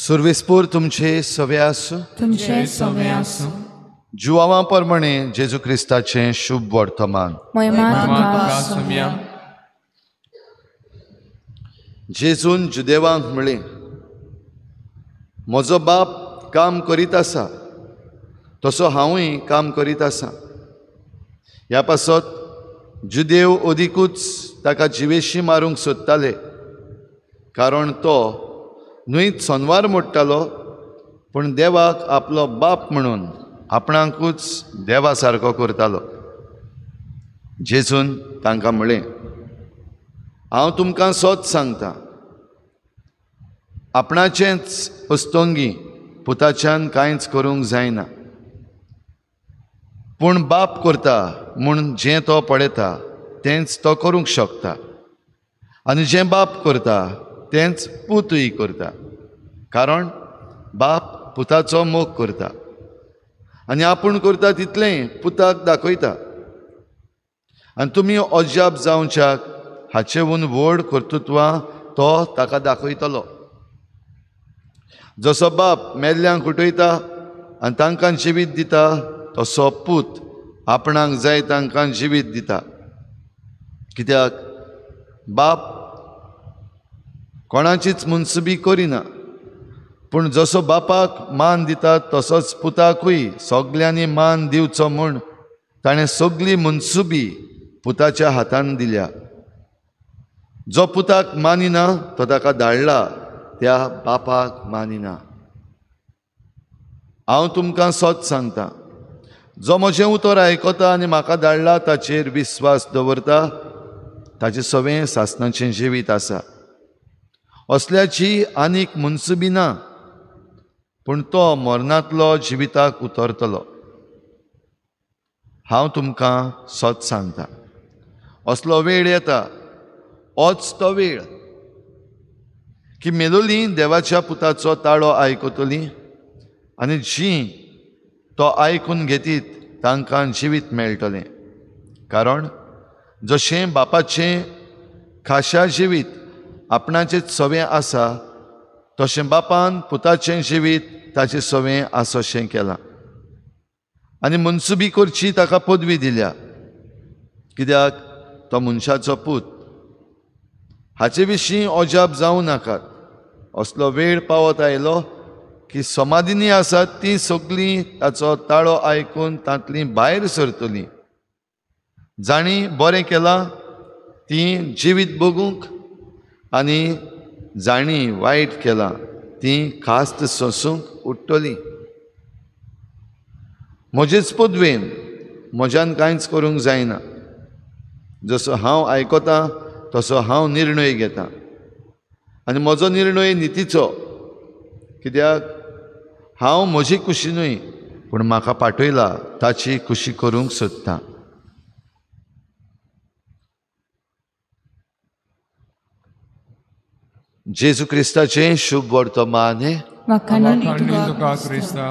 सुर्वेस्पूर तुमचे सवे आसूं, तुमचे सवे आसूं. जुवांवा प्रमाणे जेजू क्रिस्ताचें शुभ वर्तमान. जेजून जुदेवांक म्हळें, म्हजो बाप काम करीत आसा तसो हांवूय काम करीत आसा. ह्या पासत जुदेव अदिकूच ताका जिवेशी मारूंक सोदताले, कारण तो न्हय सनवार मोडटालो पूण देवाक आपलो बाप म्हणून आपणाकूच देवा सारको करतालो. जेजून तांकां म्हळें, हांव तुमकां सत सांगता, आपणाचेंच अस्तंगी पुताच्यान कांयच करूंक जायना, पूण बाप करता म्हूण जें तो पळयता तेंच तो करूंक शकता, आनी जें बाप करता तेंच पुतूय करता, कारण बाप पुताचो मोग करता आनी आपूण करता तितलें पुताक दाखयता. आनी तुमी अजाप जावच्याक हाचेहून व्हड कर्तृत्वां तो ताका दाखयतलो. जसो बाप मेल्ल्यांक उठयता आनी तांकां जिवीत दिता तसो पूत आपणाक जाय तांकां जिवीत दिता. कित्याक बाप कोणाचीच मुनसुबी करिना, पूण जसो बापाक मान दिता तसोच पुताकूय सगल्यांनी मान दिवचो म्हूण ताणें सगली मुनसुबी पुताच्या हातान दिल्या. जो पुताक मानिना तो ताका धाडला त्या बापाक मानिना. हांव तुमकां सत सांगता, जो म्हजें उतर आयकता आनी म्हाका धाडला ताचेर विस्वास दवरता ताचें सवें सासणाचें जिवीत आसा. असल्याची आनीक मुनसुबी ना, पूण तो मरणांतलो जिविताक उतरतलो. हांव तुमकां सत सांगता, असलो वेळ येता, होच तो वेळ, की मेलोली देवाच्या पुताचो ताळो आयकतली आनी जीं तो आयकून घेतीत तांकां जिवीत मेळटलें. कारण जशें बापाचें खाशा जिवीत आपणाचें सवें आसा तशें बापान पुताचें जिवीत ताचें सवें आसोशें केलां, आनी मनसुबी करची ताका पदवी दिल्या, कित्याक तो मनशाचो पूत. हाचे विशीं अजाप जावं नाकात. असलो वेळ पावत आयलो की समाधीनी आसात तीं सगळीं ताचो ताळो आयकून तांतलीं भायर सरतलीं. जांणी बरें केलां तीं जिवीत भोगूंक आनी जांणी वायट केलां तीं खास्त सोंसूंक उठ्ठलीं. म्हजेच पदवेन म्हज्यान कांयच करूंक जायना, जसो हांव आयकतां तसो हांव निर्णय घेता, आनी म्हजो निर्णय नितीचो, कित्याक हांव म्हजी खुशी न्हय पूण म्हाका पाठयला ताची खुशी करूंक सोदतां. जेजू क्रिस्ताचें शुभ वर्तमान. वाखाणनी तुका क्रिस्ता.